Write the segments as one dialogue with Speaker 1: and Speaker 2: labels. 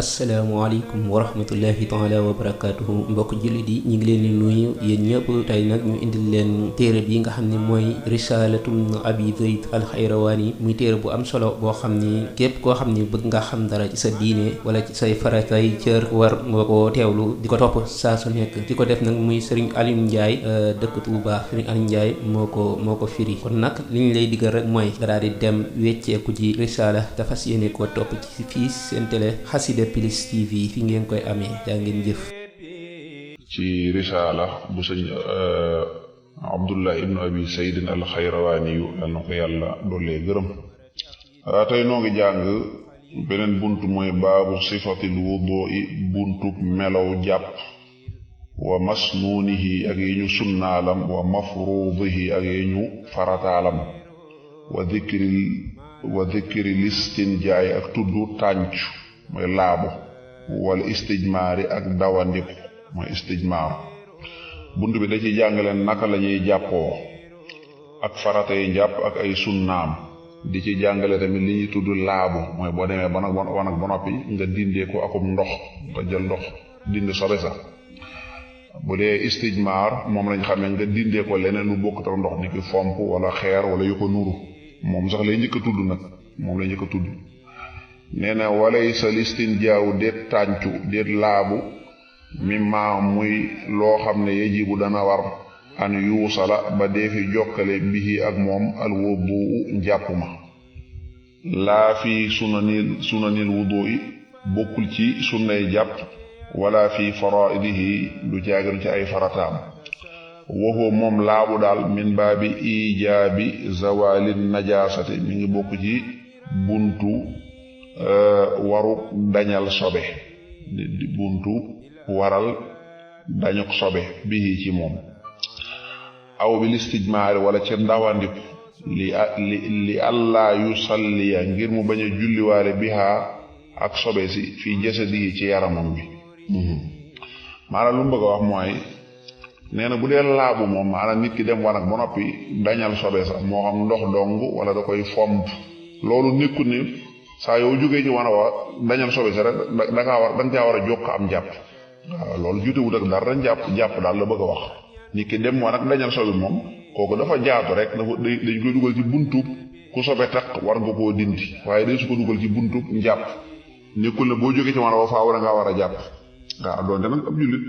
Speaker 1: asalaamaaleykum wa rahmatullahi taala wa barakaatuhu mbokk jullit yi ñu ngi leen di nuyu yéen ñëpp tey nag ñu indil leen téere bi nga xam ne mooy risalatum abi zayd alxayrawaani muy téere bu am solo boo xam ni képp koo xam ni bëgg nga xam dara ci sa diine wala ci say faratay cër war nga ko teewlu di ko topp saa su nekk di ko def nag muy Serigne Alioune Ndiaye dëkk Touba Serigne Alioune Ndiaye moo ko firi kon nag li ñu lay diggal rek mooy nga daal di dem wecceeku ji risala te fas yéene koo topp ci fii seen télé Xassida Plus TV fi ngeen koy amee yaa ngeen jëf.
Speaker 2: ci risaala bu sëñ Abdullah ibnu abi saydin alxayrawaani yu yal na ko yàlla doolee gërëm. tey noo ngi jàng beneen bunt mooy baabu sifatil wudui buntub melow jàpp wa masnuunihi ak yi ñu sunnaalam wa mafruudihi ak yi ñu farataalam wa dhikri listinjaay ak tuddu tànc mooy laabu wala istijmaari ak dawandiku mooy istijmaar bunt bi da ci jàngale naka la ñuy jàppoo ak farata yi jàpp ak ay sunnaam di ci jàngale tamit li ñuy tudd laabu mooy boo demee ba noppi nga dindee ko akum ndox nga jël ndox dindi sobe sax bu dee istijmaar moom lañ xam ne nga dindee ko leneen lu bokkut ak ndox ni ki fomp wala xeer wala yu ko nuru moom sax lay njëkk a tudd nag moom lay njëkk a tudd nee na walay sa listinjaaw déet tàncu déet laabu mi maa muy loo xam ne yajibu dana war an yuusala ba dee fi jokkale bihi ak moom al wudu njàpp ma laa fi sunanil wudu yi bokkul ci sunnay jàpp wala fi faraidihi du caagir ci ay farataam waxoo moom laabu daal min baabi ijaabi zawalin najaasati mi ngi bokk ci buntu waru dañal sobe di buntu waral dañuk sobe bii ci moom aw bil istijmaari wala ci ndawandiku li allah yusalliya ngir mu bañ a julliwaale bihaa ak sobe si fii jasadihi ci yaramam bi maanaam lu mu bëgg a wax mooy nee na bu dee laabu moom maanaam nit ki dem wanag ba noppi dañal sobe sax moo xam ndox dong wala da koy fomp loolu nekkul ni saa yow jógee ci wanag wa dañal sobe sax rek da caa war a jokk am jàpp waaw loolu jutewut ak dara jàpp daal la bëgg a wax nit ki dem wanag dañal sobe moom kooku dafa jaatu rek dañ koy dugal ci buntub ku sobe taq war nga koo dindi waaye day su ko dugal ci buntub njàpp nekkul ne boo jógee ci wanag wa faaw da ngaa war a jàpp waaw doonte nag ab jullit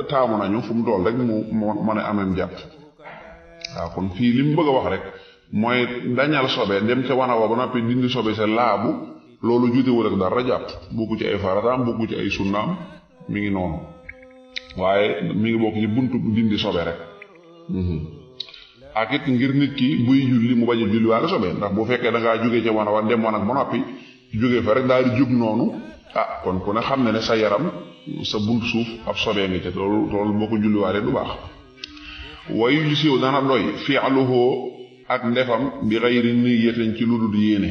Speaker 2: taamu nañu fu mu toll rek mu mën a amem jàpp waaw kon fii li mu bëgg a wax rek mooy dañal sobe dem ca wana wa ba noppi dindi sobe sa laabu loolu jutewul ak dara jàpp bokku ci ay farataam bokku ci ay sunnaam mi ngi noonu waaye mi ngi bokk ci buntu dindi sobe rek ak it ngir nit ki buy julli mu bañ a julli waale sobe ndax bu fekkee da ngaa jógee ca wana wa dem wanag ba noppi jógee fa rek daal di jóg noonu kon ku ne xam ne sa yaram sa bunt suuf ab sobee nga ca loolu boo ko julliwaale du baax wayu ju siiw dana doy fi'luhu ak ndefam bi xayri niyyatin ci lu dul yéene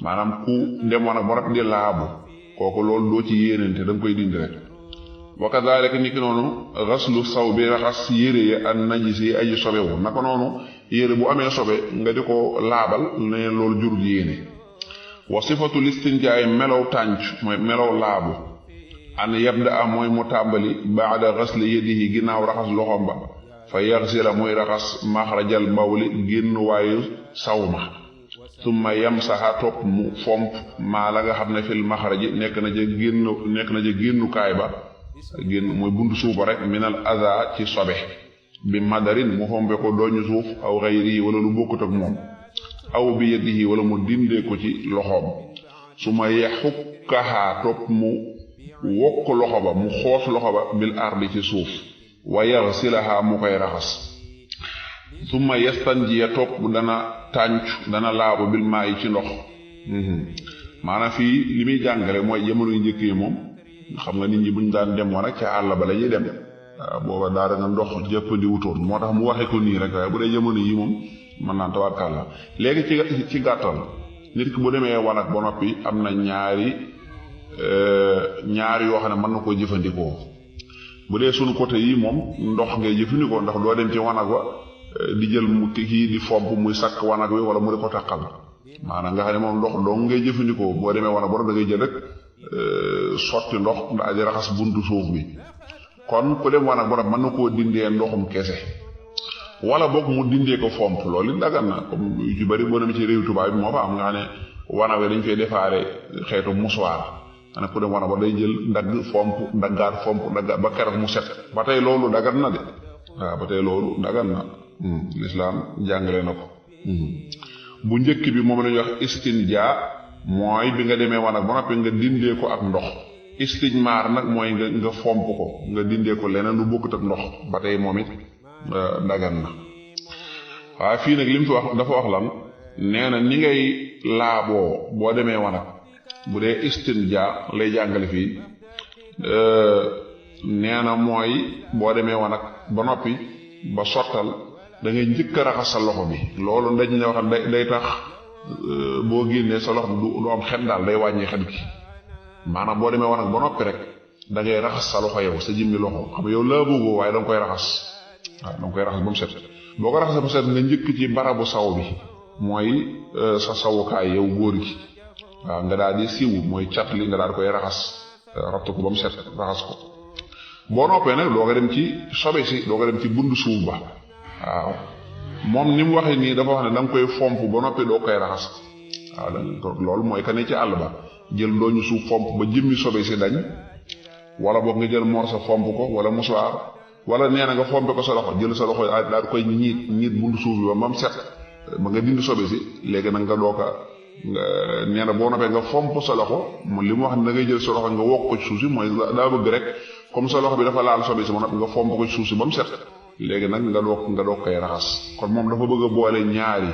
Speaker 2: maanaam ku ndem wanag ba noppi di laabu kooku loolu doo ci yéenente da nga koy dindi rek wa kadhalika niki noonu xaslu saw bi raxas yére ya an najis yi aji sobewu naka noonu yére bu amee sobe nga di ko laabal ne loolu jurul yéene wa sifatu listinjaay melow tànc mooy melow laabu an yabda a mooy mu tàmbali baada xasli yadihi ginnaaw raxas loxom ba fa yaxsila muy raxas maxrajal bawli génn waayu sawma summa yamsaxa topp mu fomp maa la nga xam ne fil maxraji nekk na ca génnukaay ba génn mooy buntu suufa rek minal aza ci sobe bi madarin mu fompe ko dooñu suuf aw xayri wala lu bokkut ak moom aw bi yadihi wala mu dindee ko ci loxoom su ma yaxukkahaa topp mu wokk loxo ba mu xoos loxo ba bil ardi ci suuf wa yaxsilahaa mu koy raxas su ma yastanjiya topp dana laabu bil maa yi ci ndox maanaam fii li muy jàngale mooy jamono yu njëkk yi moom xam nga nit ñi buñ daan dem woon rek ca àll ba la ñuy dem booba daara nga ndox jëppandi wutoon moo tax mu waxe ko nii rek waaye bu dee jamono yi moom mën naan tabarkàlla léegi ci gàttal nit ki bu demee wanag ba noppi am na ñaari yoo xam ne mën na koo jëfandikoo bu dee sunu côté yi moom ndox ngay jëfandikoo ndax doo dem ci wanag wa di jël mu kii di fomp muy sakk wanag wi wala mu di ko takkal maanaam nga xam ne moom ndox dong ngay jëfandikoo boo demee wanag ba da ngay jël rek sotti ndox daa di raxas buntu suuf bi. kon ku dem wanag ba mën na koo dindee ndoxum kese wala boog mu dindee ko fomp loolu it dagan na comme yu ci bëri boo demee ci réew tubaab bi moo fa am nga xam ne wanag wi dañ fay defaare xeetu musuwaar xanaa ku dem wanag ba day jël ndagg fomp ndaggaat ba keroog mu set ba tey loolu dagan na de waaw ba tey loolu dagan na lislaam jàngale na ko. bu njëkk bi moom la ñuy wax istinja mooy bi nga demee wanag ba noppi nga dindee ko ak ndox. istijmaar nag mooy nga fomp ko nga dindee ko leneen lu bokkut ak ndox ba tey moom it dagan na. waaye fii nag li mu fi wax dafa wax lan nee na ni ngay laaboo boo demee wanag bu dee istinja lay jàngale fii nee na mooy boo demee wanag ba noppi ba sottal da ngay njëkk a raxas sa loxo bi loolu dañ ne wax day tax boo génnee sa loxo bi du am xet daal day wàññi xet gi. maanaam boo demee wanag ba noppi rek da ngay raxas sa loxo yow sa jëmmi loxo xam yow laa bëggoo waaye da nga koy raxas waaw da nga koy raxas ba mu set boo ko raxasee ba mu set nga njëkk ci barabu saw bi mooy sa sawukaay yow góor gi waaw nga daal di siwu mooy cat li nga daal di koy raxas ratt ko ba mu set raxas ko boo noppee nag doo ko dem ci sobe si doo ko dem ci bundu suuf ba waaw moom ni mu waxee nii dafa wax ne da nga koy fomp ba noppi doo koy raxas waaw loolu mooy ka ne ci àll ba jël dooñu suuf fomp ba jëmmi sobe si dañ wala boog nga jël morso fomp ko wala musuwaar wala nee na nga fompe ko sa loxo jël sa loxo daal di koy ñiit buntu suuf bi ba mam set ba nga dindi sobe si léegi nag nga dooka nee na boo noppee nga fomp sa loxo li mu wax ne da ngay jël sa loxo nga wokk ko ci suuf si mooy daa bëgg rek comme sa loxo bi dafa laal sobe si ba noppi nga fomp ko ci suuf si ba mu set léegi nag nga doog koy raxas kon moom dafa bëgg a boole ñaari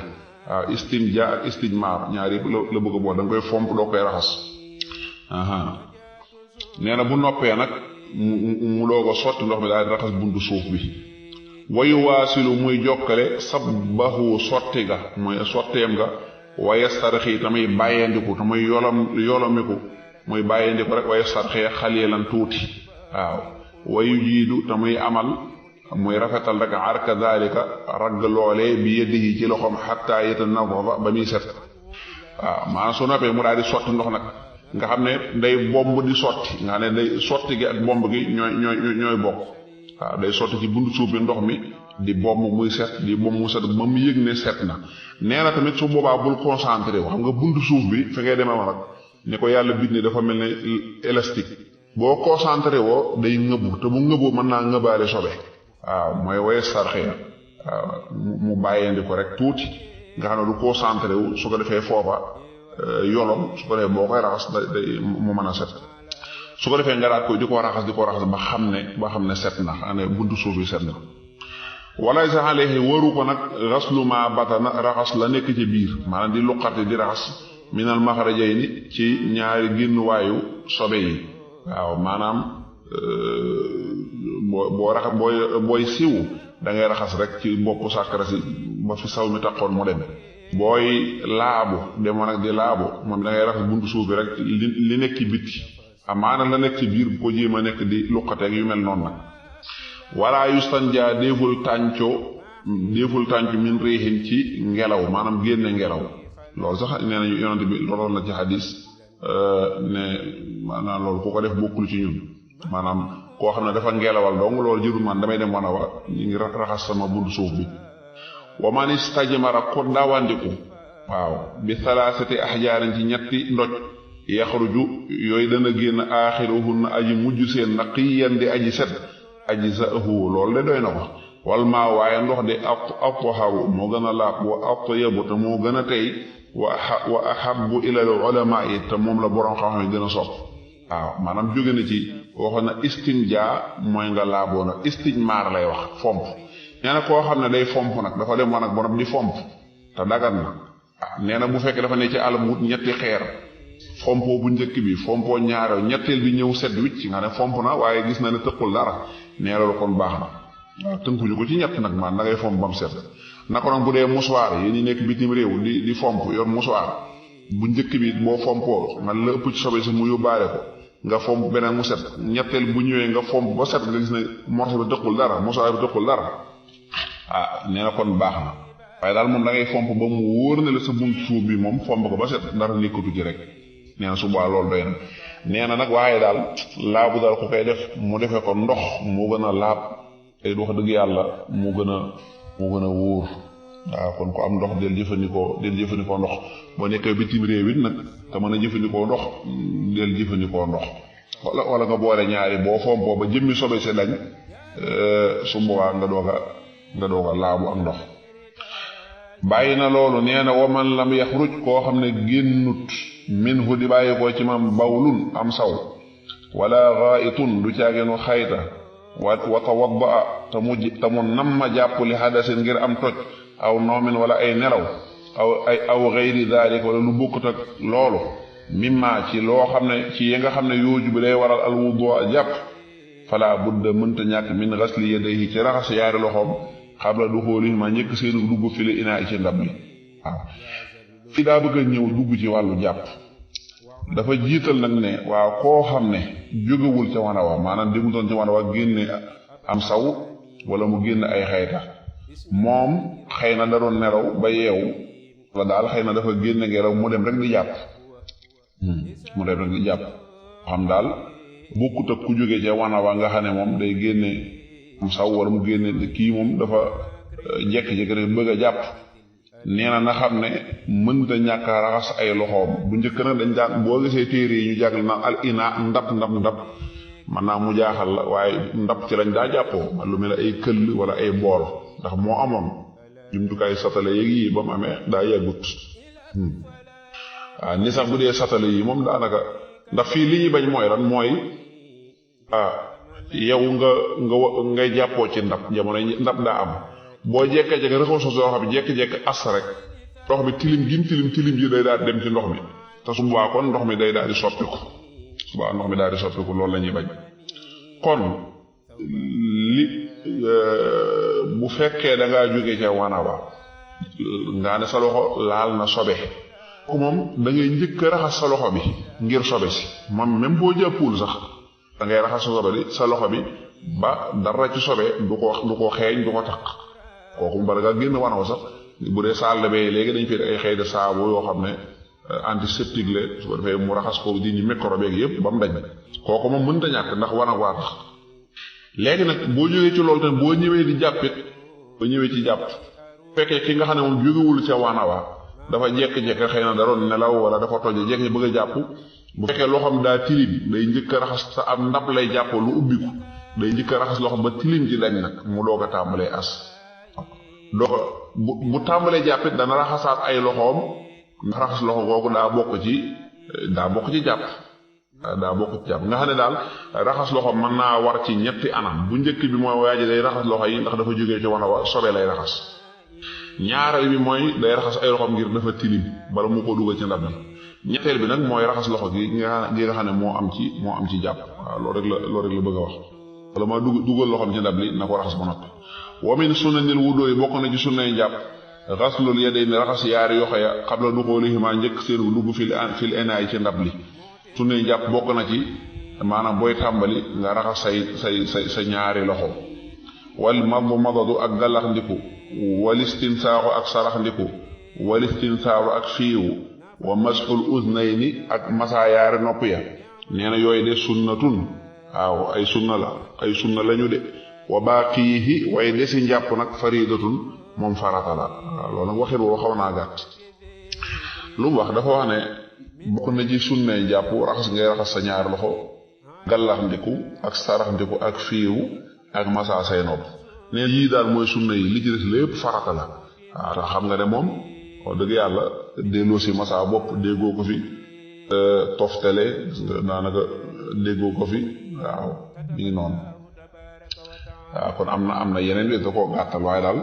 Speaker 2: waaw istinja ak istijmaar ñaari la bëgg a boole da nga koy fomp doo koy raxas nee na bu noppee nag mu doog a sotti ndox mi daal di raxas buntu suuf bi wayu waasilu muy jokkale sabbahu sotti ga mooy sotteem ga waye sarxi tamay bàyyandiku tamay yolomiku muy bàyyandiku rek waye sarxee xalilan tuuti waaw wayu jiidu tamay amal muy rafetal rek arka dalika ragg loolee bi yeddihi ci loxoom xatta yatanazafa ba muy set waaw maanaam su noppee mu daal di sotti ndox nag nga xam ne day bomb di sotti nga xam ne day sotti gi ak bomb gi ñooy bokk waaw day sotti ci buntu suuf bi ndox mi di bomb muy set di bomb mu set ba mu yëg ne set na nee na tamit su boobaa bul concentré wu xam nga buntu suuf bi fi ngay demee nag ni ko yàlla bind dafa mel ne élastique boo concentré woo day ngëbu te bu ngëboo mën naa ngëbaale sobe waaw mooy waye sarxiya waaw mu bàyyeendi ko rek tuuti nga xam ne du concentré wu su ko defee foofa yolom su ko defee boo koy raxas day mu mën a set su ko defee nga daat ko di ko raxas ba xam ne set na xam ne buntu suuf yi set na wala sa alayhi waru ko nag raslu ma batana raxas la nekk ci biir maanaam di luqati di raxas minal maxrajayni ci ñaari génnuwaayu sobe yi waaw maanaam booy siwu da ngay raxas rek ci boppu sàkkara si ba fi saw mi taxoon mu dem booy laabu demoon ak di laabu moom da ngay raxas buntu suuf bi rek li nekk ci bitti amaana la nekk ci biir bu ko jéem a nekk di luqateeg yu mel noonu nag wala yustanja déeful tàncu min réexin ci ngelaw maanaam génne ngelaw loolu sax nee nañu yonante bi looloon na ci xadis ne maanaam loolu ku ko def bokkul ci ñun maanaam koo xam ne dafa ngelawal dong loolu jërul man damay dem wana wa ñu ngi raxas sama buntu suuf bi wa man istajmara ko dawandiku waaw bi salaasati ahjaarin ci ñetti ndoj yaxruju yooyu dana génn aaxiruhunna aji mujj seen naqiyan di aji set aji zaahu loolu de doy na ko wal maa waaye ndox de atharu moo gën a laab wa atyabu te moo gën a tey wa ahabbu ilal ulamaa yi te moom la borom xam-xam yi gën a sopp waaw maanaam jóge na ci waxoon na istinja mooy nga laaboo nag istijmaar lay wax fomp nee na koo xam ne day fomp nag dafa dem nag borom di fomp te dagan na nee na bu fekkee dafa ne ci àll wut ñetti xeer fompoo bu njëkk bi fompoo ñaareel ñetteel bi ñëw set wicc nga ne fomp na waaye gis na ne tëqul dara nee loolu kon baax na waaw tënkuñu ko ci ñett nag man da ngay fomp ba mu set naka noonu bu dee musuwaar yéen ñi nekk bitim réew di fomp yor musuwaar bu njëkk bi boo fompoo nga la ëpp ci sobe si mu yóbbaale ko nga fomp beneen mu set ñetteel bu ñëwee nga fomp ba set nga gis ne morso bi tëqul dara musuwaar bi tëqul dara nee na kon baax na waaye daal moom da ngay fomp ba mu wóor ne la sa buntu suuf bi moom fomp ko ba set dara nekkatu ci rek nee na su boobaa loolu doy na nee na nag waaye daal laabu daal ku koy def mu defe ko ndox moo gën a laab te wax dëgg yàlla moo gën a wóor. waaw kon ko am ndox del jëfandikoo ndox boo nekkee bitim réew it nag te mën a jëfandikoo ndox del jëfandikoo ndox wala nga boole ñaari boo fompoo ba jëmmi sobe si dañ su boobaa nga doog a laabu ak ndox. bàyyi na loolu nee na waman lam yaxruj koo xam ne génnut minhu di bàyyi koo ci mam bawlun am saw wala ghaitun du caageenu xayta wa tawadda te mu namma jàpp li hadasin ngir am toj aw noomin wala ay nelaw aw gayri dalik wala lu bokkut ak loolu mimma ci loo xam ne ci yi nga xam ne yooju bi day waral al wudu jàpp fala budda mënta ñàkk min ghasli yadayhi ci raxas yaari loxoom xabla du xooli ma njëkk seenu dugg fi li inaa ci ndab li waaw fi daa bëgg a ñëw dugg ci wàllu jàpp dafa jiital nag ne waaw koo xam ne jógewul ca wana wa maanaam démutoon ca wana wa génne am saw wala mu génn ay xayta moom xëy na da doon nelaw ba yeewu wala daal xëy na dafa génne ngelaw mu dem rek di jàpp xam daal bokkut ak ku jóge ca wana wa nga xam ne moom day génne am saw wala mu génne kii moom dafa jekk-jekk rek bëgg a jàpp nee na xam ne mënta ñàkk a raxas ay loxoom bu njëkk nag dañ daan boo gisee téere yi ñu jàngal naan al ina ndab man naa mu jaaxal la waaye ndab ci lañ daa jàppoo lu mel ne ay këll wala ay bool ndax moo amoon jumtukaay satale yeeg yi ba mu amee daa yàggut waaw ni sax bu dee satale yi moom daanaka ndax fii li ñuy bañ mooy lan mooy yow ngay jàppoo ci ndab jamono ndab daa am boo jekka-jekk raxas loxo bi jekk-jekk as rek ndox mi tilim yi day daal dem ci ndox mi te su boobaa kon ndox mi day daal di soppiku loolu la ñuy bañ kon li bu fekkee da ngaa jóge ca wana wa nga ne sa loxo laal na sobe ko moom da ngay njëkk a raxas sa loxo bi ngir sobe si moom même boo jàppul sax da ngay raxas sa loxo bi ba dara ci sobe du ko xeeñ du ko takk kooku bala nga génn wana wa sax bu dee salle bee léegi dañ fi ay xëy de saabu yoo xam ne antiseptique la su ko defee mu raxas ko di ñu microbe yeeg yëpp ba mu dañ kooku moom mënta ñàkk ndax wana waa tax léegi nag boo jógee ci loolu tamit boo ñëwee di jàppit boo ñëwee ci jàpp fekkee ki nga xam ne moom jógewul ca wana wa dafa jekk-jekk xëy na da doon nelaw wala dafa toje jekk bëgg a jàpp bu fekkee loxoom daa tilim day njëkk a raxas sa am ndab lay jàppoo lu ubbiku day njëkk a raxas loxo ba tilim ci dañ nag mu doog a tàmbalee as bu tàmbalee jàppit dana raxasaat ay loxoom ndax raxas loxo googu daa bokk ci jàpp nga xam ne daal raxas loxo mën naa war ci ñetti anam bu njëkk bi mooy waaye day raxas loxo yi ndax dafa jógee ci wana wa sobe lay raxas ñaareel bi mooy day raxas ay loxoom ngir dafa tilim bala mu ko dugal ci ndab bi ñetteel bi nag mooy raxas loxo gi nga xam ne moo am ci jàpp waaw loolu rek la bëgg a wax wala ma dugal loxoom ci ndab li na ko raxas ba noppi wa min sunnanil wudu yi bokk na ci sunnay jàpp ghaslul yadayni raxas yaari yoxo ya qabla duxulihima njëkk seen dugg fil inaay ci ndab li sunnay jàpp bokk na ci maanaam booy tàmbali nga raxas sa ñaari loxo wal madmadatu ak gàllax ndiku wal istinsaaxu ak sarax ndiku wal istinsaaru ak fiiwu wa masxul uznayni ak masaa yaari nopp ya nee na yooyu de sunnatun waaw ay sunna lañu de wa baaqiyihi way desi njàpp nag faridatun moom farata la waaw loolu nag waxit woo xaw naa gàtt lu mu wax dafa wax ne bokk na ci sunnay njàpp ngay raxas sa ñaari loxo gallax ndiku ak sarax ndiku ak fiiwu ak masaa say nopp nee yii daal mooy sunna yi li ci des lépp farata la waaw tax xam nga ne moom wax dëgg yàlla delloo si masaa bopp déggoo ko fi toftale daanaka déggoo ko fi waaw mi ngi noonu waaw kon am na yeneen wet da koo gàttal waaye daal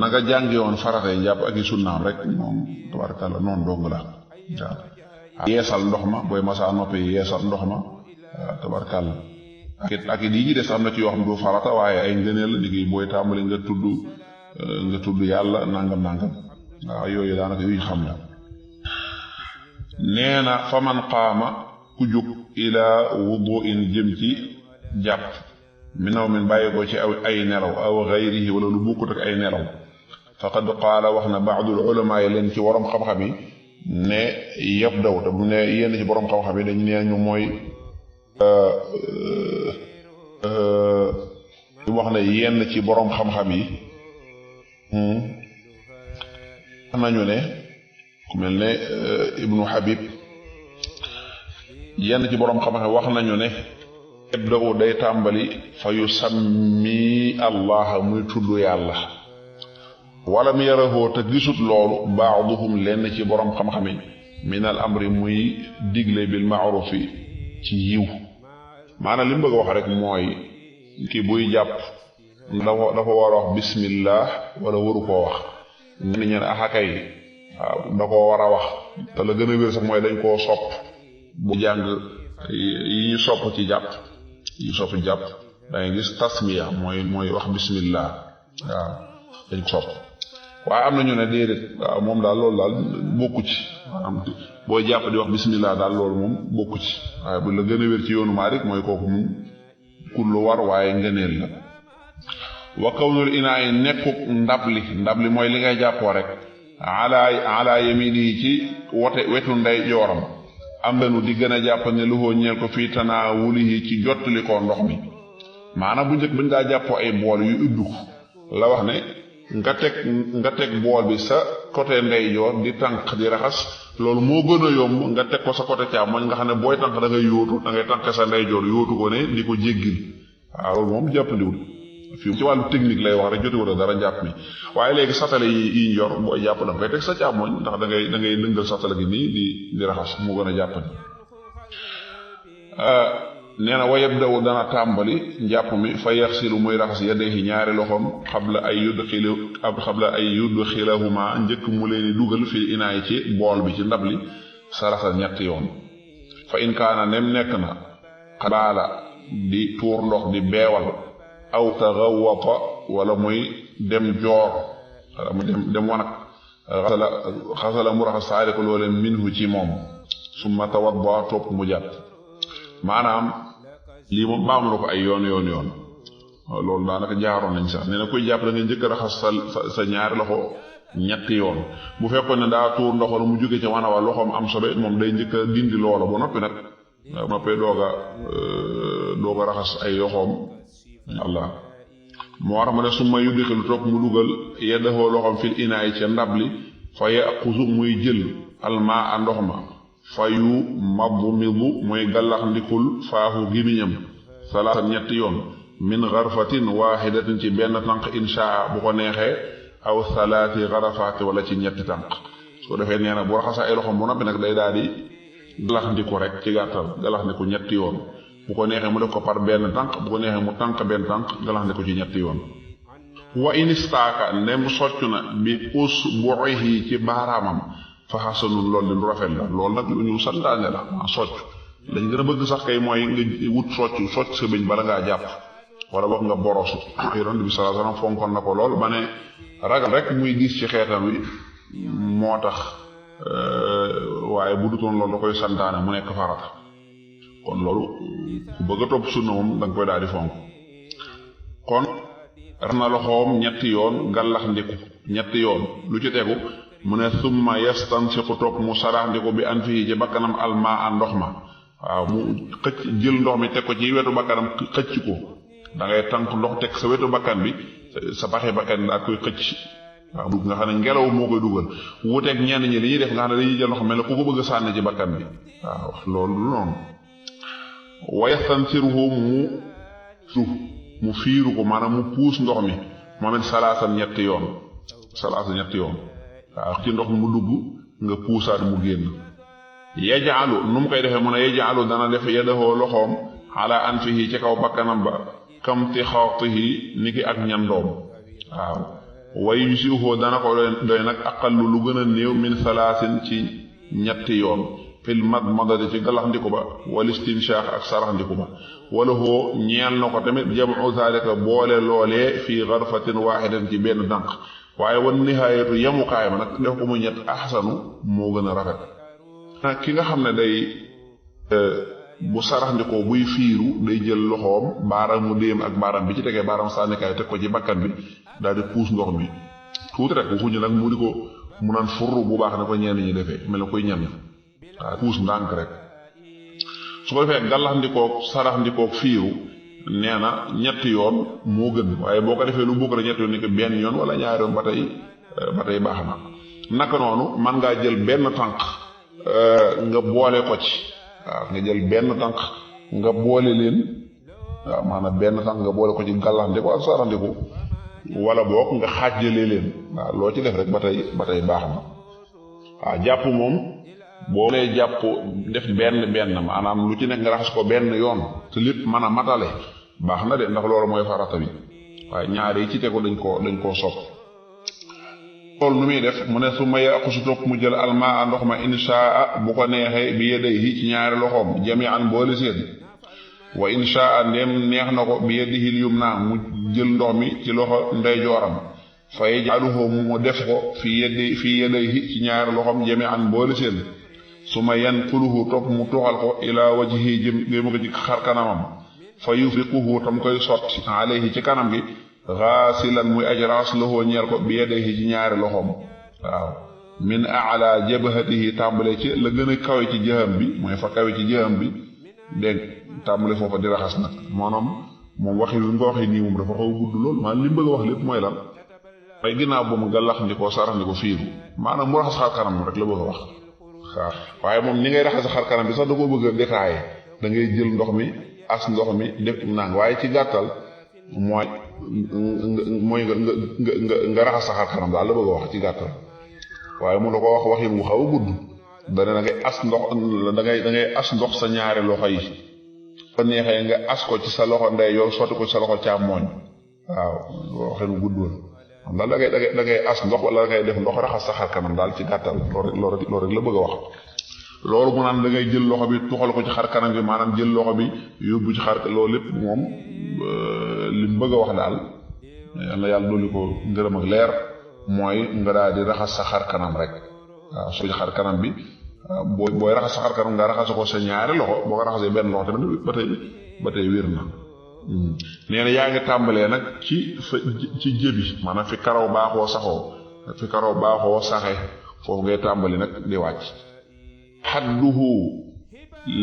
Speaker 2: na nga jànge woon faratay njàpp ak i sunnaam rek moom tabarakalla noonu dong la waaw yeesal ndox ma booy masaa noppi yeesal ndox ma tabarakalla ak it yi ci des am na ci yoo xam du farata waaye ay ngëneel la liggéey booy tàmbali nga tudd yàlla nangam waaw yooyu daanaka yuñ xam la nee na fa man qaama ku jóg ilaa wudu'in jëm ci jàpp minaw min bàyyi ko ci ay nelaw aw gayrihi wala lu bokkut ak ay nelaw faqad qaala wax na baadul ulamaa yi leen ci warom xam-xam yi ne yëpp daw te bu ne yenn ci borom xam-xam yi dañ nee ñu mooy li mu wax ne yenn ci borom xam-xam yi wax nañu ne ku mel ne Ibnu Habib yenn ci borom xam-xam wax nañu ne yabda'u day tàmbali fa yusammi allah muy tudd yàlla wala mu yarahoo te gisut loolu baaduhum lenn ci borom xam-xam yi min al amri muy digle bil maarufi ci yiw maanaam li mu bëgg a wax rek mooy ki buy jàpp dafa war a wax bismillah wala waru koo wax ñenn ñeen axakay waaw da koo war a wax te la gën a wér sax mooy dañ koo sopp bu jàng yi ñu sopp ci jàpp yi sopp jàpp da ngay gis tasmiya mooy wax bismillah waaw dañ ko sopp waaye am na ñu ne déedéet waaw moom daal loolu daal bokku ci maanaam booy jàpp di wax bismillah daal loolu moom bokku ci waaye bu la gën a wér ci yoonu Maalik mooy kooku moom kullu war waaye ngëneel la wa kawnul inaa yi nekkuk ndabli mooy li ngay jàppoo rek ala yamini ci wetu ndey jooram am benu di gën a jàpp ne lu hoo ñeel ko fii tanaawulihi ci jottali ko ndox mi maanaam bu njëkk bañ daa jàppoo ay bool yu ubbi ko la wax ne nga teg bool bi sa côté ndeyjoor di tànk di raxas loolu moo gën a yomb nga teg ko sa côté càmmoñ nga xam ne booy tànk da ngay yóotu da ngay tànk sa ndeyjoor yóotu ko ne di ko jéggil waaw loolu moom jàppandiwul fii ci wàllu technique lay wax rek jotiwul dara jàpp mi waaye léegi satale yi ñu yor booy jàpp da nga koy teg sa càmmoñ ndax da ngay lëngal satale gi nii di raxas moo gën a jàppandi nee na wa yabda'u dana tàmbali njàpp mi fa yaxsilu muy raxas yadayhi ñaari loxoom xabla ay yudxilahuma njëkk mu leen dugal fil inaay ci bool bi ci ndab li sarasa ñetti yoon fa in kaana nem nekk na xabaala di tuur ndox di beewal aw taxawwata wala muy dem joor wala mu dem wanag xasala mu raxas saari ko loole minhu ci moom summa tawadda topp mu jàpp maanaam lii moom baamu na ko ay yoon loolu daanaka jaaroon nañ sax nee na kuy jàpp da nga njëkk a raxas sa ñaari loxo ñetti yoon bu fekkoon ne daa tuur ndox wala mu jóge ca wana wa loxoom am sobe moom day njëkk a dindi loola ba noppi nag bu noppee doog a raxas ay yoxoom Allah moo tax ma ne su ma yuddixilu toog mu dugal yeddafoo loxoom fil inaay ca ndab li fa yaqusu muy jël almaa ndox ma fa yu mabbu mibu muy gallax ndikul faahu gimiñam salaasa ñetti yoon min garfatin waaxidatin ci benn tànk inshaa bu ko neexee aw salaati garafaati wala ci ñetti tànk soo defee nee na bu raxasa ay loxoom bu noppi nag day daal di gallax ndiku rek ci gàttal gallax ndiku ñetti yoon bu ko neexee mu def ko par benn tànk bu ko neexee mu tànk benn tànk gallax ndiku ci ñetti yoon wa inistaaka ndem soccu na bi usbu'ihi ci baaraamam fa xasanun loolu lu rafet la loolu nag lu ñu santaane la maa socc lañ gën a bëgg sax kay mooy nga wut socc sa bëñ bala ngaa jàpp wala boog nga borosu yonent bi sallallahu alayhi wasallam fonkoon na ko lool ba ne ragal rek muy gis ci xeetam wi moo tax waaye bu dutoon loolu da koy santaane mu nekk farata kon loolu ku bëgg a topp sunna moom da nga koy daal di fonk kon rax na loxoom ñetti yoon gallax ndiku ñetti yoon lu ci tegu mu ne summa yastansiqu topp mu sarax ndiku bi an fii ci bakkanam almaa ndox ma waaw mu xëcc jël ndox mi teg ko ci wetu bakkanam xëcc ko da ngay tànk ndox teg sa wetu bakkan bi sa paxe bakkan daa koy xëcc waaw nga xam ne ngelaw moo koy dugal wuteeg ñenn ñi li ñuy def nga xam ne dañuy jël ndox mel ne ku ko bëgg a sànni ci bakkan bi waaw loolu du noonu wa yastansiruhu mu fiiru ko maanaam mu puus ndox mi moom it salaasan ñetti yoon waaw ci ndox mi mu dugg nga puusaat mu génn yajaalu nu mu koy defee mu ne yajaalu dana def yadahoo loxoom ala anfihi ci kaw bakkanam ba kamti xawtihi niki ak ñandoom waaw way yusiuhoo dana ko doy nag aqallu lu gën a néew min salaasin ci ñetti yoon fil madmadati ci galaxndiku ba wal istinshaax ak saraxndiku ba wala hoo ñeel na ko tamit jamu zalika boole loolee fii garfatin waaxidatin ci benn dànq waaye wan nihaayatu yemukaay ma nag def ko mu ñett ahsanu moo gën a rafet nag ki nga xam ne day bu saraxndikoo buy fiiru day jël loxoom baaraamu déem ak baaraam bi ci tegee baaraam sànnikaay teg ko ci bakkan bi daal di puus ndox mi tuuti rek waxuñu nag mu di ko mu naan furru bu baax na ko ñenn ñi defee mel na koy ñan waaw puus ndànk rek. su ko defee gàllaxndikoog saraxndikoog fiiru nee na ñetti yoon moo gën waaye boo ko defee lu bokk rek ñetti yoon ni ko benn yoon wala ñaari yoon ba tey baax na. naka noonu man ngaa jël benn tànk nga boole ko ci waaw nga jël benn tànk nga boole leen waaw maanaam benn tànk nga boole ko ci gàllaxndiko ak saraxndiko wala boog nga xaajale leen waaw loo ci def rek ba tey baax na. waaw jàpp moom boo lay jàpp def benn maanaam lu ci nekk nga raxas ko benn yoon te lépp mën a matale baax na de ndax loolu mooy farata bi waaye ñaar yi ci tegu dañ koo sopp. loolu nu muy def mu ne su ma yàqu su topp mu jël almaa ndox ma inshaa bu ko neexee bi yadayhi ci ñaari loxoom jami'an boole seen wa inshaa ndem neex na ko bi yadihi yumna mu jël ndox mi ci loxo ndeyjooram fa yaj'aluhu mu def ko fi yadayhi ci ñaari loxoom jami'an boole seen su ma yanquluhu topp mu toxal ko ilaa wajhi jëm ko ci xar kanamam fa yufriquhu tam koy sotti alayhi ci kanam gi xaasilan muy ajraas loxoo ñeel ko bi yadayhi ci ñaari loxoom waaw min a'la jabhatihi tàmbale ci la gën a kawe ci jëham bi mooy fa kawe ci jëham bi dégg tàmbale foofa di raxas nag maanaam moom waxi lu nga waxee nii moom dafa xaw gudd lool maanaam li mu bëgg a wax lépp mooy lan ay ginnaaw ba mu gàllaxndikoo saraxndiko fiiru maanaam mu raxas xar kanam rek la bëgg a wax waaw waaye moom ni ngay raxas xar kanam bi sax da koo bëgg a détaillé da ngay jël ndox mi as ndox mi def nang waaye ci gàttal mooy nga raxas sa xar kanam daal la bëgg a wax ci gàttal waaye mun na ko wax waxin wu xaw a gudd dana da ngay as ndox da ngay as ndox sa ñaari loxo yi fa neexee nga as ko ci sa loxo ndeyjoor sotti ko ci sa loxo càmmooñ waaw waxin wu gudd daal da ngay as ndox wala da ngay def ndox raxas sa xar kanam daal ci gàttal loolu rek la bëgg a wax. loolu mu naan da ngay jël loxo bi tuxal ko ci xar kanam bi maanaam jël loxo bi yóbbu ci xar loolu lépp moom li mu bëgg a wax daal yàlla dolli ko ngërëm ak leer mooy nga daal di raxas sa xar kanam rek waaw soo ci xar kanam bi booy raxas sa xar kanam nga raxas ko sa ñaari loxo boo ko raxasee benn loxo tamit ba tey wér na. nee na yaa ngi tàmbalee nag ci jëbi maanaam fi karaw baaxoo saxe foofu ngay tàmbali nag di wàcc. xadduhu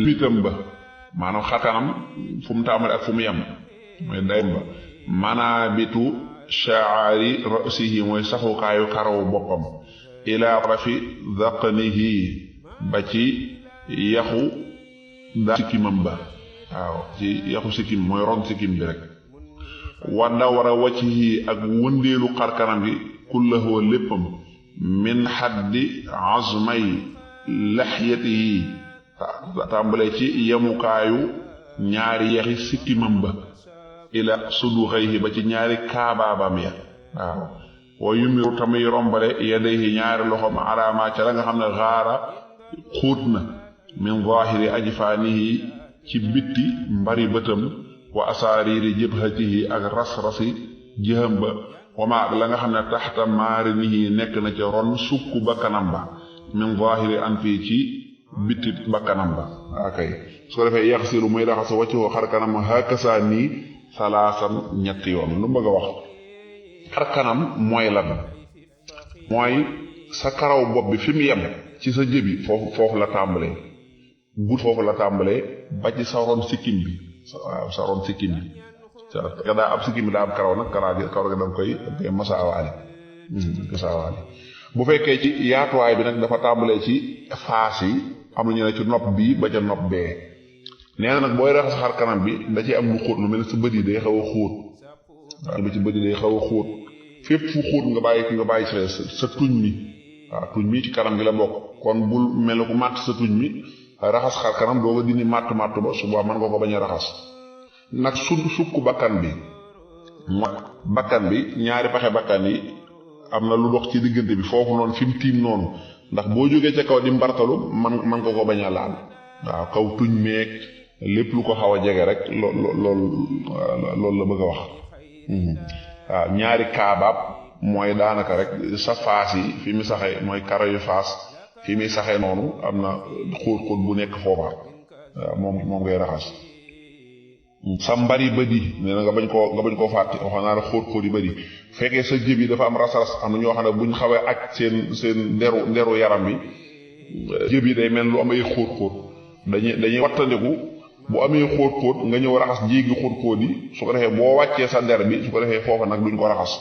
Speaker 2: bitam ba maanaam xar kanam fu mu tàmbali ak fu mu yem mooy dayam ba manaabitu sha'ari ra'sihi mooy saxukaayu karaw boppam ila rafi dhaqnihi ba ci yaxu sikkimam ba waaw ci yaxu sikkim mooy ron sikkim bi rek wa dawra wajhihi ak wëndeelu xar kanam gi kullahu léppam min xaddi azmay laxyatihi tàmbale ci yemukaayu ñaari yaxi sikkimam ba ila suduxayhi ba ci ñaari kaabaabam ya waaw wa yumiru tamuy rombale yadayhi ñaari loxom alaama ca la nga xam ne xaara xóot na min zahiri ajfaanihi ci bitti mbari bëtam wa asaariri jëbhatihi ak ras-rasi jëham ba wama ak la nga xam ne taxta maarinihi nekk na ca ron sukku ba kanam ba min zahiri an fii ci bitti bakkanam ba akay su ko defee yaxsilu muy raxas wacc woo xar kanam hakasaa nii salaasan ñetti yoon lu bëgg a wax xar kanam mooy lan mooy sa karaw bopp bi fi mu yem ci sa jëbi foofu la tàmbalee foofu la tàmbalee ba ci sa ron sikkim bi waaw sa ron sikkim bi nga daa ab sikkim bi daa am karaw nag karaw gi danga koy masaawaale bu fekkee ci yaatuwaay bi nag dafa tàmbalee ci faas yi am na ñu ne ci nopp bii ba ca nopp bee nee na nag booy raxas xar kanam bi da ci am lu xóot lu mel ne sa bët yi day xaw a xóot waaw ba ci bët yi day xaw a xóot fépp fu xóot nga bàyyi sa tuñ mi waaw tuñ mi ci kanam gi la bokk kon bul mel ne ku màtt sa tuñ mi raxas xar kanam doo nga dindi màtt ba su boobaa mën nga ko bañ a raxas nag sukk bakkan bi mooy bakkan bi ñaari paxe bakkan yi am na lu dox ci diggante bi foofu noonu fi mu tiim noonu ndax boo jógee ca kaw di mbartalu man nga ko bañ a laal waaw kaw tuñ meeg lépp lu ko xaw a jege rek loolu la bëgg a wax waaw ñaari kaabaab mooy daanaka rek sa faas yi fi mu saxee mooy karo yu faas fi muy saxee noonu am na xóot bu nekk foofa waaw moom ngay raxas sa mbari bëdi nee na nga bañ koo fàtte waxoon naa la xóot-xóot yi bëdi fekkee sa jëb yi dafa am ras-ras am na ñoo xam ne buñ xawee aj seen nderu yaram bi jëb yi day mel lu am ay xóot-xóot dañuy wattandiku bu amee xóot-xóot nga ñëw raxas jéegi xóot-xóot yi su ko defee boo wàccee sa der bi su ko defee foofa nag duñ ko raxas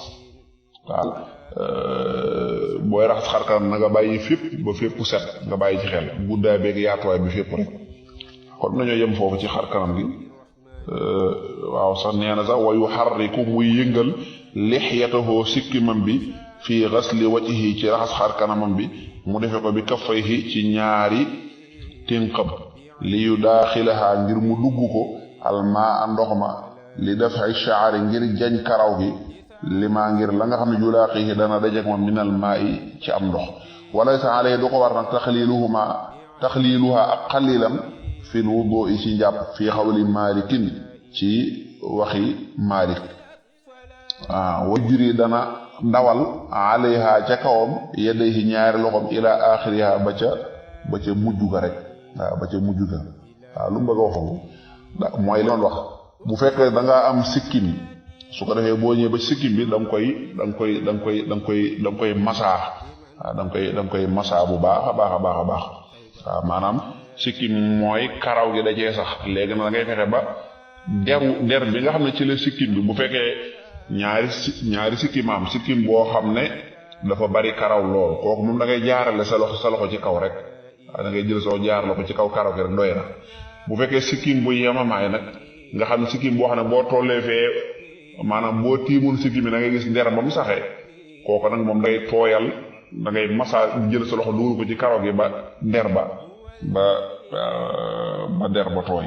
Speaker 2: waaw booy raxas xar kanam na nga bàyyi fépp ba fépp set nga bàyyi ci xel guddaay beeg yaatuwaay bi fépp rek kon nañoo yem foofu ci xar kanam gi waaw sax nee na sax wa yuharriku muy yëngal lixyatahu sikkimam bi fii ghasli wajhihi ci raxas xar kanamam bi mu defe ko bi kaffayhi ci ñaari tinqam li yu daaxilaha ngir mu dugg ko almaa ndox ma li dafay shaari ngir jañ karaw gi lima ngir la nga xam ne julaaqihi dana dajek moom minal maa yi ci am ndox walaysa alayhi du ko war nag taxliiluha ak xalilan fil wudu'i ci njàpp fii xawli maalikin ci waxi maalik wa juri dana ndawal alayha ca kawam yadayhi ñaari loxom ila axiriha ba ca mujj ga rek waaw ba ca mujj ga waaw lu mu bëgg a waxagu mooy li doon wax bu fekkee da nga am sikkim su ko defee boo ñëwee ba sikkim bi da nga koy masaa waaw da nga koy masaa bu baax a baax waaw maanaam sikkim mooy karaw gi da cee sax léegi na da ngay fexe ba der bi nga xam ne ci la sikkim bi bu fekkee ñaari sikkimaam sikkim boo xam ne dafa bari karaw lool kooku moom da ngay jaarale sa loxo ci kaw rek waaw da ngay jël soo jaar la ko ci kaw karaw gi rek doy na bu fekkee sikkim bu yemamaay nag nga xam ne sikkim boo xam ne boo tollee fee maanaam boo tiimul sikkim bi da ngay gis nder ba mu saxee kooku nag moom day tooyal da ngay massa jël sa loxo dugal ko ci karaw gi ba der ba der ba tooy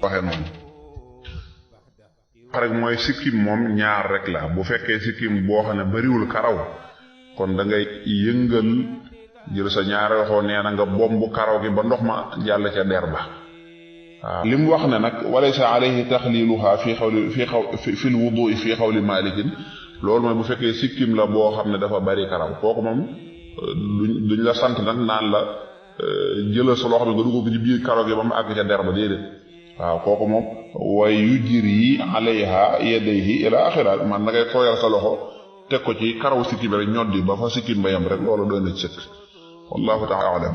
Speaker 2: waxe noonu rek mooy sikkim moom ñaar rek la bu fekkee sikkim boo xam ne bariwul karaw kon da ngay yëngal jël sa ñaari loxo nee na nga bomb karaw gi ba ndox ma jàll ca der ba waaw li mu wax ne nag walaysa alayhi taxliluha fil wudu'i fi xawli malikin loolu mooy bu fekkee sikkim la boo xam ne dafa bari karaw kooku moom duñ la sant nag naan la jëlal sa loxo bi nga dugg ko ci biir karaw gi ba mu àgg ca der ba déedéet waaw kooku moom way yujri alayha yadayhi ila axira man na ngay tooyal sa loxo teg ko ci karaw sikkim rek ñoddi ba fa sikkim ba yam rek loolu doy na ci sëkk wallahu taala alam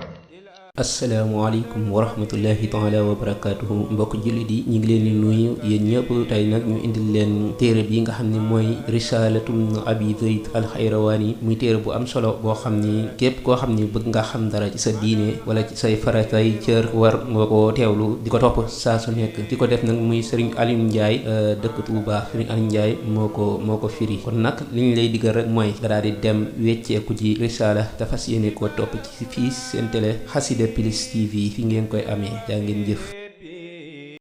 Speaker 1: asalaamaaleykum wa rahmatullahi taala wa barakaatuhu mbokk jullit yi ñu ngi leen di nuyu yéen ñëpp tey nag ñu indil leen téere bi nga xam ne mooy risalatum abi zayd alxayrawaani muy téere bu am solo boo xam ni képp koo xam ni bëgg nga xam dara ci sa diine wala ci say faratay cër war nga ko teewlu di ko topp saa su nekk di ko def nag muy sëriñ Alioune Ndiaye dëkk Touba sëriñ Alioune Ndiaye moo ko firi kon nag li ñu lay digal rek mooy nga daal di dem wecceeku ci risala te fas yéene koo topp ci fii seen télé Xassida Plus TV fi ngeen koy amee jaa ngeen jëf